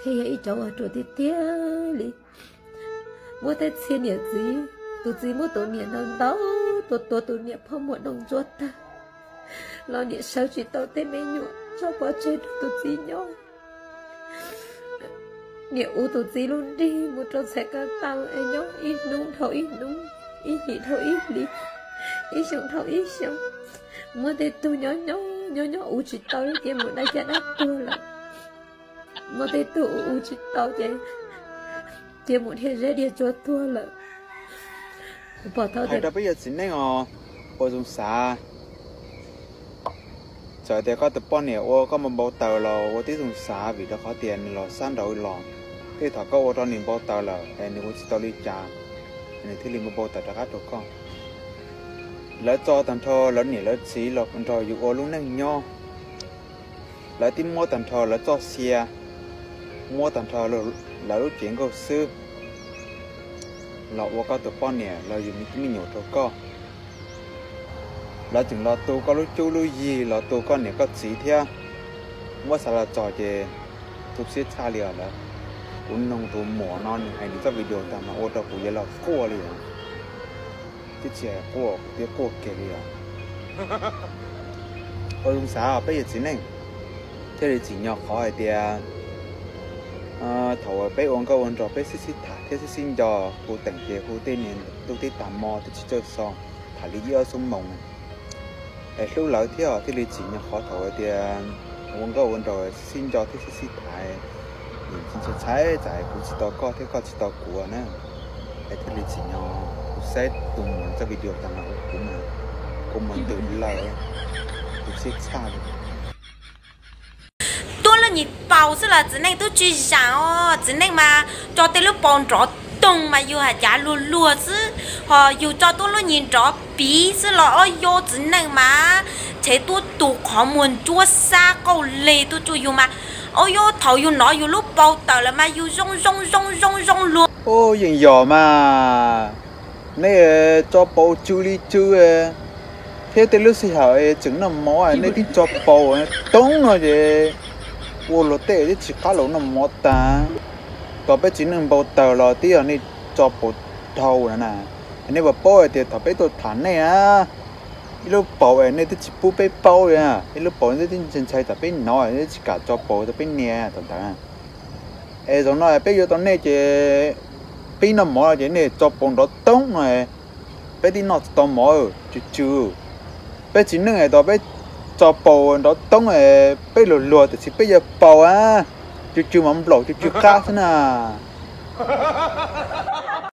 Thiab yog ib cov uas ruam tiag tiag li, muab tej txhia niam txiv, tus txiv muab tus niam ntaus ntaus, tua tua tus niam phoj muag dooj ntsuab tag, los niam sawv tsis tau tej me nyuam tso pov tseg rau tus txiv nyob. Niam ua tus txiv lub nrig mus rau txhais ko taw es nyob ib hnub dhau ib hnub, ib hlis dhau ib hlis, ib xyoo dhau ib xyoo. Muaj tej tug nyob nyob nyob nyob ua tsis tau ces mus dab caj dab tuag lawm. Muaj tej tug ua ua tsis tau ces cia mus dhia zeb dhia tsua tuag lawm. Kuv pom tau hais tias rau peb yog txiv neej os, ua zoo xav. Txawm tias koj tus poj niam ua koj npau npau taws los ua tib zoo xav, vim rau qhov tias nws los sab nraud los, thiaj thaum koj ua rau nws npau taws lawm es nws ua tsis tau li cas, nws thiaj li npau npau taws rov qab rau koj. Lawv tso tag nrho lawv niam lawv txiv los nrog yus ua lub neej nyob. Lawv twb muab tag nrho lawv txoj sia, muab tag nrho lawv lub cev nkauj xwb los ua koj tus poj niam los yug me tub me nyuam rau koj. Lawv tseem los tu koj lub cuab lub yig, los tu koj niam koj txiv thiab. Muab xav los txog ces tu siab tshaj li os lawm. Kuv noog tus muam no nws hais nws txoj video tag mas ua rau kuv yuav los quaj li os. Twb tsis hais quaj, kuv twb quaj kiag li os. Ua zoo xav peb yog txiv neej, thiaj li tsim nyog qhov hais tias thaum uas peb ua nkauj ua nraug peb sib sib tham thiab sib sib nco, hu teem ces hu tej niag tub tib tag mo twb tsis txawj so, tham li ib ob xuab moos es hlub lawv thiab os. Thiaj li tsim nyog qhov thaum hais tias ua nkauj ua nraug sib sib nco thiab sib sib tham, ntshai ntshai tsam kuv tsis tau koj thiab koj tsis tau kuv na, es thiaj li tsim nyog kuv saib tus muam txoj video tag mas ua kuv mas kua muag ntws lawm, tu siab tshaj li. Tuab lub nyuag paus xwb los txiv neej twb tsis zaam os, txiv neej mas tso tej lub paus nrov toog mas yus hais cav luag luag xwb, ho yus tso tuab lub nyuag nrov piv xwb los ob yob txiv neej mas tshev tuab tus qhov muag ntsuab xab qauj leg tuaj tsuj yus mas ob yob thaum yus nov yus lub paus tawm lawm mas yus zoo zoo zoo zoo zoo luag. Ub, yeej yog mas, nej tso paus tsw li tsw thiab tej lub sij hawm tseem noj mov nej twb tso paus toob no ces ua luag tej twb tsis qab los noj mov tag. Thaum peb txiv neej npau taws los twb yog nej tso paus dhau na. Nej puas paub hais tias thaum peb tuaj tham nej a, ib lub paus es nej twb tsis pub peb paub li, ib lub paus nej twb ntshai ntshai thaum peb nov, nej tsis kam tso paus rau peb nias thaum ntawd. Es zaum no peb yuav tau nej ces peb noj mov ces nej tso paus nrov toob no, peb twb noj tsis tau mov, tsw tsw. Peb txiv neej es tau peb tso paus nrov toob, peb luag luag tiam sis peb yuav paus a, tsw tsw mas nplaum tsw tsw qab xwb na.